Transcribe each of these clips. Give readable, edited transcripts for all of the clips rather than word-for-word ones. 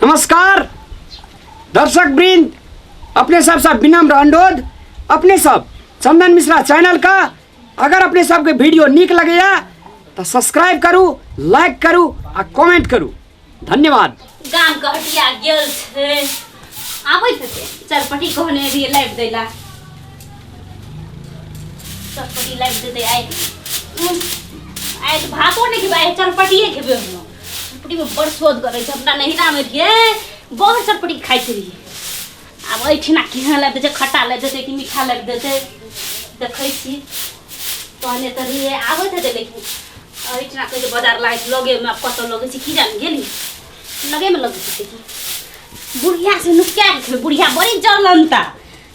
नमस्कार दर्शक वृंद, अपने सब सब विनम्र अनुरोध, अपने सब चंदन मिश्रा चैनल का अगर अपने सबके वीडियो नीक लगैया तो सब्सक्राइब करू, लाइक करू आ कमेंट करू। धन्यवाद। गाम के हटिया गेल छै, आबैत हेतै। चरपटी कहने रहियै लाबि दै ला, चरपटी लाबि देतै आइ। आइ तऽ भातो नहि खेबै, आइ चरपटिए खेबै हम। चरपटीमे बड़ स्वाद करै छै। अपना नैहरामे रहियै, बहुत चरपटी खाइत रहियै। आब एहिठिना केहन लाबि दै छै, खट्टा लाबि देतै कि मीठा लाबि देतै, देखै छी। कहने तऽ रहियै आबैत हेतै, लेकिन एहिठिना कहै छै बाजार लागै छै लगेमे। आब कतऽ लगै छै की जान गेली, लगेमे लगै छै की। बुढ़िया से नुका के खेबै। बुढ़िया बड़ी जलनता,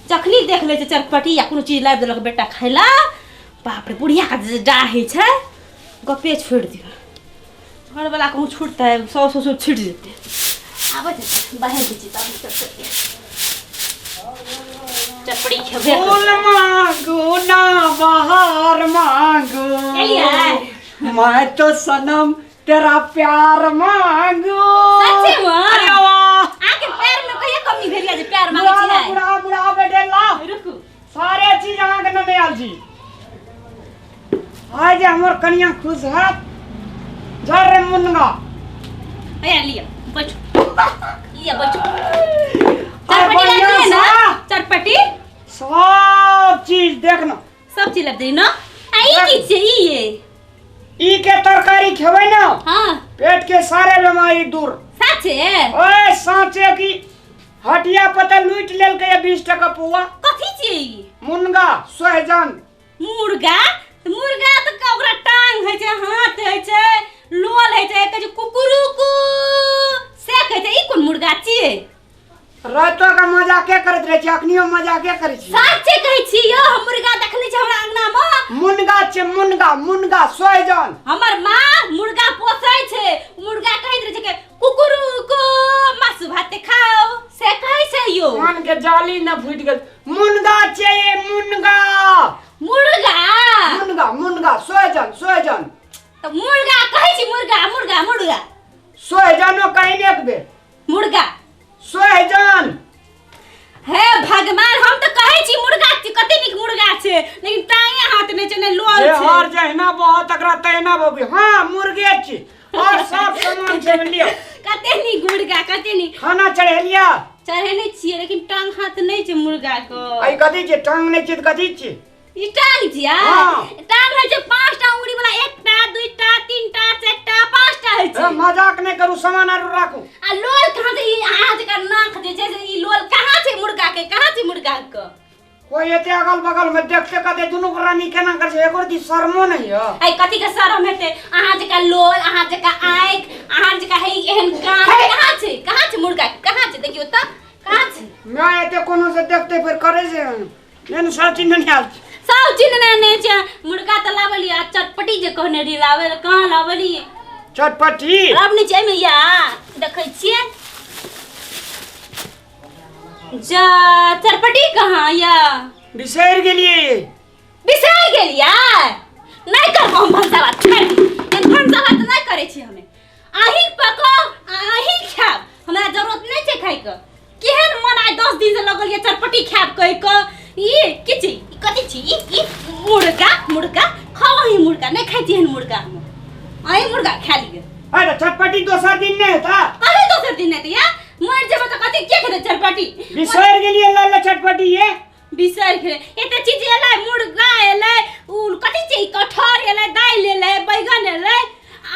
जखनी देख लै छै चटपटी या कोनो चीज लाबि देलक बेटा खाय ला, बाप रे, बुढ़िया के जे डाहै छै, गपे छोड़ि दियौ। घरवला कहूँ छुटतै, साउस ससुर छुटि जेतै। आबै छै बाहर दै छी तब चटपटी चटपटी खेबे करबै। फूल मांगू ना बहार मांगू, एलियै? मैं तो सनम तेरा प्यार मांगू। सच्चे में? अरे वाह! अहाँके प्यार में कहिया कमी भेल जे प्यार मांगै बुढ़ा छियै? बुढ़ा बुढ़ा बेटे ला। रुकू। सारे चीज अहाँके नेने आयल छी। आइ जे हमर कनिया खुश हैत जर रे मुनगा। हैया लिअ, बैठू, लिअ बैठू। आइ चटपटी बढ़िया लाबि दियै ने? सा चटपटी सब चीज देख न। सब चीज लाबि दियै ने? आ ई की छियै ई ये? ई के तरकारी खेबै ने, हाँ, पेट के सारे बीमारी दूर। साचे? ओए साँचे की, हटिया पता लूटि लेलकै 20 टका पुआ। कथी छियै ई? मुनगा सोहजन। मुर्गा? तऽ मुर्गा तऽ ओकरा टांग होइ छै, हाथ होइ छै, लोल होइ छै, कहै छै कुकुरुकू से कहै छै। ई कोन मुर्गा छियै? रातो के मजाके करैत रहै छी, अखनियो मजाके करै छी। साचे कहै छी यौ, हम मुर्गा देखने छी हमरा अंगना मे। मुनगा छै, मुनगा, मुनगा सोहजन। हमर माँ मुर्गा पोसै छै, मुर्गा कहैत रहै छै कि कुकुरुकू मासु भात खाओ, से कहै छै यौ। कान के जाली न फूटि गेल। मुनगा छै ये, मुनगा। मुर्गा? मुनगा, मुनगा सोहजन, सोहजन। तऽ मुर्गा कहै छी, मुर्गा मुर्गा मुर्गा। सोहजनो कहीं एक बेर। मुर्गा। सोहजन। हे भगवान, हम तऽ कहै छी मुर्गा छी, कते नीक मुर्गा छै, लेकिन टांगे हाथ नहि छै, नहि लोल जे छै। हर जहिना बह तकरा तहिना बबी। हाँ मुर्गे छी और सब सामान छै लियो। कते नीक मुर्गा, कते नीक। खाना चढ़ेलिया? चढ़ेने छियै, लेकिन टांग हाथ नहि छै मुर्गा के। आई कथी छै? टांग नहि छै तऽ कथी छै? ई टांग छियै? हाँ। टांग होइ छै 5टा उंगली वाला, 1टा 2टा 3टा 4टा 5टा होइ छै। ए, मजाक नहि करू, सामान आर राखू। आ लोल कहाँ छै? ई अहाँ जकाँ नाक जे छै से ई लोल कहाँ छै मुर्गा के? कहाँ छै मुर्गा के? कोई एते अगल बगल में देखते कते दुनू रानी केना कर छै, एको रति शर्मो नहीं है। ऐ कथी के शरम हेतै? अहाँ जकाँ लोल, अहाँ जकाँ आँखि, अहाँ जकाँ हे एहन कान कहाँ छै? कहाँ छै मुर्गा के? कहाँ छै? देखियौ तऽ कहाँ छै? मैं एते कोनो से देखते फिर करे छै ने सब चीज नहीं आयल छै। सब चीज नहि नहि छै। मुर्गा तऽ लाबलियै, आ चटपटी जे कहने रही लाबै लए, कहाँ लाबलियै? चटपटी आब नहि छै एहिमे? या देखै छियै जा, चटपटी कहाँ या? बिसरि गेलियै। बिसरि गेलियै? नहि करबो हम भनसा भात, छोड़ि दियौ। भनसा भात नहि करै छी हमे। अहीं पकाउ आ अहीं खायब, हमरा जरूरत नहि छै खायके। केहन मन आइ 10 दिन से लगल ये चटपटी खायब कहि कऽ। ई की छी? ई कथी छी? ई मुर्गा? मुर्गा खाउ अहीं, मुर्गा नहि खाइ छी एहन मुर्गा हम। अहीं मुर्गा खा लिअ। अरे चटपटी दोसर दिन नहि हेता? कथी दोसर दिन हेतै? या मरि जेबै तऽ कथी के खेतै चटपटी? बिसरि गेलियै लऽ ले चटपटी ये। बिसरि गेलै। एते चीज एलै, मुर्गा एलै, उ कथी छै, कटहर एलै, दालि एलै, बैगन एलै,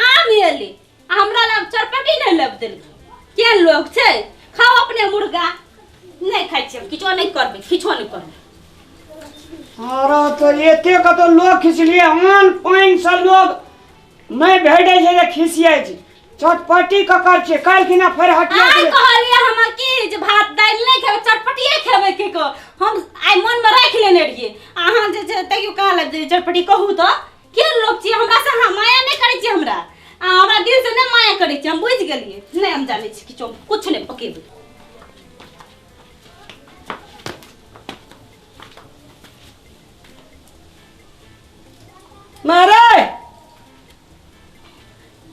आम एलै, आ हमरा लग चटपटी नहि लेब देलकै। केहन लोक छै? खाउ अपने मुर्गा। नहि खाइ छियै हम, किछो नहि करबै, किछो नहि करबै। अरे तो एते कतौ लोग खिचलियै, आन पानि से लोग नहि भेटै छै जे खिसियाइ छै। चटपटी ककर छै? काल्हि खिना फेर हटिया आइ के कहलियै हम कि जे भात दालि नहि खेबै, चटपटिए खेबै की कह। हम आइ मनमे राखि लेने रहियै। अहाँ जे छै तैयो कहाँ लग जेबै चटपटी? कहू तऽ केहन लोक छियै? हमरा से अहाँ माया नहि करै छियै, हमरा अहाँ हमरा दिल से नहि माया करै छियै, हम बुझि गेलियै। नहि, हम जानै छी किछो, किछु नहि पकेबै। मारे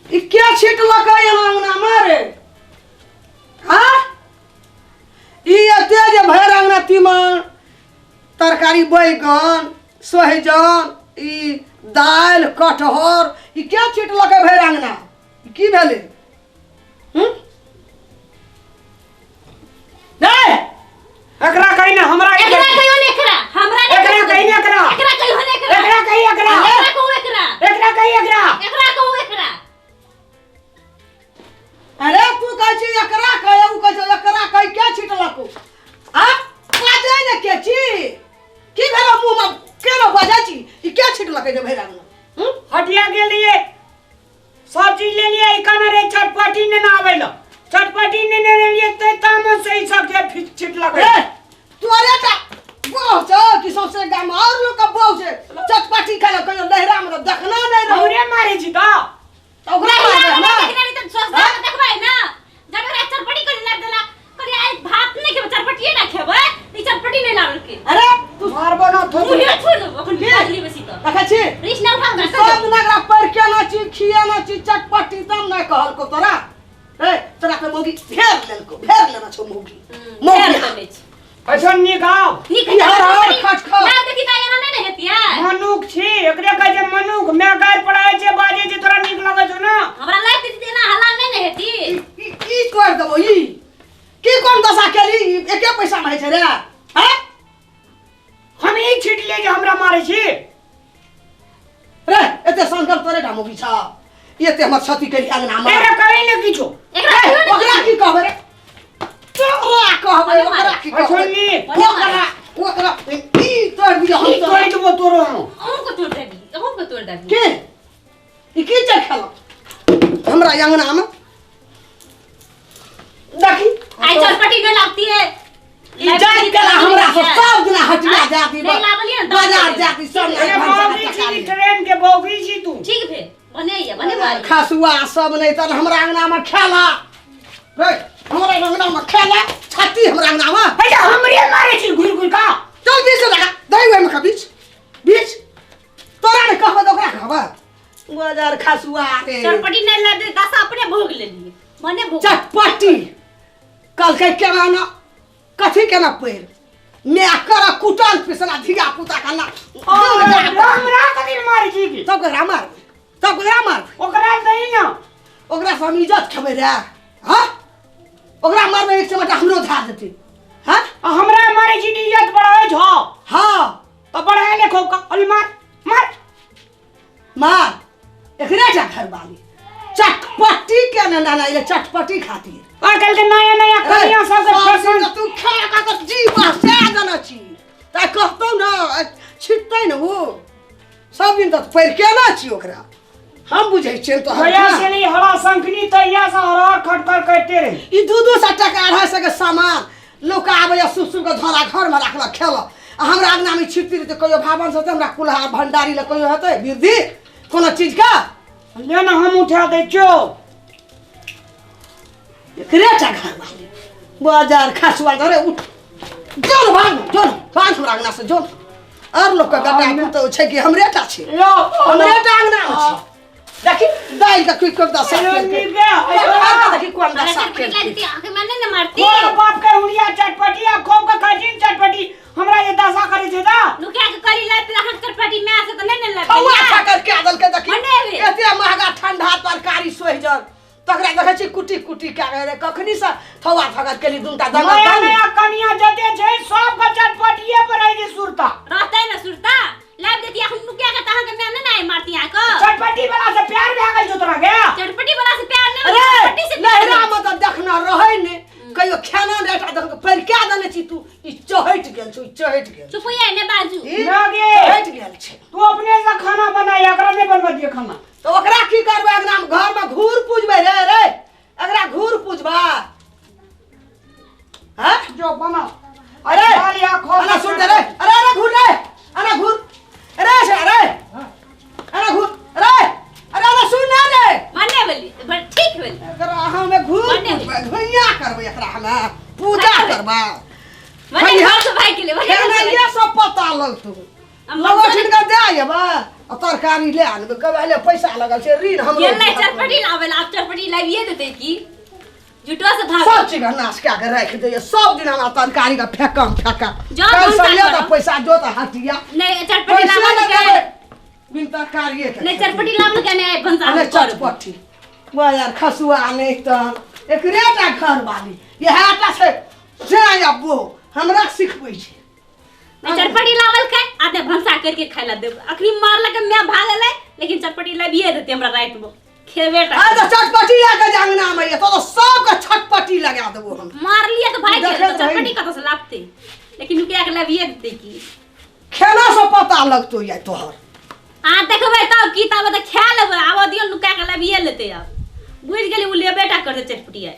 ई के छिटलकै यहाँ अंगना मारे? तीमन तरकारी बैगन सोहजन ई दालि कटहर ई के छिटलकै भरि अङ्गना ई की भेलै हूँ नहीं एकरा कही ना हमरा एकरा कहियो ने एकरा हमरा ने एकरा कही ने एकरा एकरा कहियो ने एकरा एकरा कही एकरा एकरा कहू एकरा एकरा कही एकरा एकरा कहू एकरा अरे तू कहै छी एकरा कह उ कहै छै एकरा कह के छिटलको आ बाजै ने के छी की भेलो मुंह में केना बाजै छी ई के छिटलकै जे भरि अंगना हूं हटिया के लिए सब चीज ले लिए ई कहने रे चटपटी ने ना आबै ल चटपटी ने ने लिए ते तामस से ई सब जे छिटलक रे तोरे टा बहु छौ कि सौंसे गाम और लोग का बहु छै चटपटी खाय लए कहियो नहिरा में तऽ देखना नहि रहौ हमरे मारे छी तऽ तऽ ओकरा मारबै हमरा हमरा देखने रही तऽ सोचदा के देखबै ना जब एकरा चटपटी कर लाग देला कहली आइ भात नहि खेबै चटपटिए ना खेबै ई चटपटी नहि लाबल के अरे तू मारबो ना थोड़ी मुँहे छोड़ देबो अखन बाजली बेसी तऽ देखै छी रिस ना उठा के सब नगरा पर केना छी खियाना छी चटपटी तब नहि कहलको तोरा रे तोरा के मौगी घेर लेलको घेर लेना छौ मौगी मौगी देने छी ऐसा नीक आव नीक ई हर हर खच खच। ना देखी तऽ एना नहि ने हेतियै मनुख छी एकरे कहै छै मनुख मैं गारि पढ़ाइ छै बाजै छै तोरा नीक लगै छौ ना हमरा लागि देती तऽ एना हल्ला नहि ने हेती ई ई कर देबो ई की कोन दशा केली ई एके पैसा में होइ छै रे हैं हम ई छिटलियै जे हमरा मारै छी रे एते संकल्प तोरे टा मौगी छ एते हमर क्षति केली अंगना में एकरा कही ने किछो एकरा कहियो ने ओकरा की कहबै रे तोरा कहबै ओकरा की कहबै छोड़नी ओकरा ओकरा ई तोड़ दियो हम ई तोड़ि देबो तोरो हम अहूँ के तोड़ देबी अहूँ के तोड़ देबी के ई की छै खेला हमरा अंगना में देखी आइ चटपटी नहि लागती है ई जाति कला हमरा से सब दिना हटिया जाति नहीं लाबलियै ने बाजार जाति सब अरे बौगी छी ट्रेन के बौगी छी तू ठीक भेल बने ये बने बारी खसुआ सब नहीं तर हमरा अंगना में खेला रे हमरा अंगना में खेला छाती हमरा अंगना में भैया हमरे मारे छी घुर घुर का चल बीच से लगा दही ओहिमे खा बीच बीच तोरा ने कहबे तऽ ओकरा कहबे बाजार खसुआ रे चटपटी नहि लाबे दस अपने भोग लेलियै मने भोग चटपटी कहलकै केना ना कथी केना पैर मैं कर कुटल पिसला धिया पुता का ना हमरा कथी मारे छी की तब ककरा मारबै तब ककरा मारबै ओकरा दही ना ओकरा से हम इज्जत खेबै रे हाँ ओकरा मारबै एक चमटा हमरो धार देतै हाँ आ हमरा मारे छी इज्जत बढ़ावे छौ हाँ तो बढ़ाए ले खूब का अरे मार मार मार एकरे जा घर वाली चटपटी के ना ना ये चटपटी खातिर आजकल के नया नया कनिया सब के फैशन सब तू खा का के जीवा से जाना छी ता कहतौ ना छिटतै ने वो सब दिन तक पैर केना छी ओकरा हम बुझै छियनि तो भैया से नहीं हरा शंखनी तैया से हर खटखट करते रहे ई 2-2 सौ टका 250 के सामान लोक आबैया सुप सुप के धरा घरमे राखलक खेलक आ हमरा अङ्गनामे छिटती रहतै कहियो भावन से हमरा कुल्हा भंडारी लए कहियो हेतै वृद्धि कोनो चीजके ले ना हम उठा दै छियो एकरे टा घर वाली बाजार खसुआ अरे उठ जोन भाग जोन भाग हमरा अङ्गना से जोन और लोक के बेटा पुतहु छै कि हमरे टा छै लो हमरे टा अङ्गना मे छै देखी दालि के क्विक क्विक दशा अरे केलकै। नीके, अरे तरकारी के देखी कोन हमरा दशा चटपटी केलकै। लागि देती आँख में नहि ने मारती तोरा बाप के हुलिया चटपटी आ खूब के खाइ छी चटपटी हमरा जे दशा करै छै ता नुकिया के करी लाबि अहाँ चटपटी माय से तऽ नहि ने खौआ लाबि खा कर के देलकै देखी मने रे। एते महगा ठंडा तरकारी सोहिजन तकरा देखै छी कुटी कुटी कए रहे कखनी से थौआ थगर केली दूटा दंगल नया दंग नया कनिया जते छै सब के चटपटिए पर रहै छै सुरता रहतै ने सुरता लाबि देती अखन नुकिया के तऽ अहाँके माय नहि ने आइ मारती अहाँके चटपटी वाला से प्यार भए गेल छौ तोरा के चटपटी वाला से प्यार नहि अरे चटपटी से प्यार नहिरा में तऽ देखना रहै ने कहियो खाना नहि हटा देलकै पैर कए देने छी तू ई चहटि गेल छौ ई चहटि गेल चुप होइए ने बाजू ई ना गे। चहटि गेल छै तू अपने से खाना बनाई एकरा नहीं बनवा दिए खाना तऽ ओकरा की करबै अंगना में घर में घूर पूजबै रे रे एकरा घूर पूजबा हैं जो बना अरे दाल या खो अना सुन दे रे अरे अरे घूर रे अना घूर अरे से अरे अना घूर अरे अरे अना सुन ना रे मने भेली बड़ ठीक भेली एकरा हमे घूर मने पूजबै घुइया करबै एकरा हमे पूजा करबै मने खैहर घर से भागि गेलै मने घर से खेनाइये सब पता लगतौ हम लगो छिन के दे आयबा आ तरकारी ले आनबै कब ले पैसा लगल छै ऋण हमरो गेल नहि चटपटी लाबै ला आब चटपटी लाबिए देतै की जुटवा से भाग सब चीज नाश कए के राखि दैया सब दिन हमरा तरकारी के फेकम फेका जाओ काल्हि भनसा से ले तऽ करब। पैसा जो तऽ हटिया नहीं चटपटी पैसा लावल ने के देबै बिन तरकारिए के नहीं चटपटी लावल के नहीं भनसा अरे करब। चटपटी वाह यार खसुआ नहि तऽ एकरे टा घर वाली इएह टा छै से अब्बो हमरा सिखबै छै नहीं चटपटी लावल के आ ने भनसा करके खाय ला देब अखनी मारलक के मैं भाग गेलै लेकिन चटपटी लाबिए देते हमरा रात में खेबे टा आ तऽ चटपटी लए कऽ जे अङ्गनामे ये तो सबके छटपटी लगा देबो हम मार लिया तो भाग गेल देखैत तो चटपटी रही। कतऽ से लाबते लेकिन नुकिया के लाबिए देते की खेना से पता लगतो ये तोहर अहाँ देखबै तब की तब तऽ खा लेबै आबऽ दियौ नुका के लाबिए लेतै आब बुझि गेली ओ लेबे टा करतै चटपटी आइ।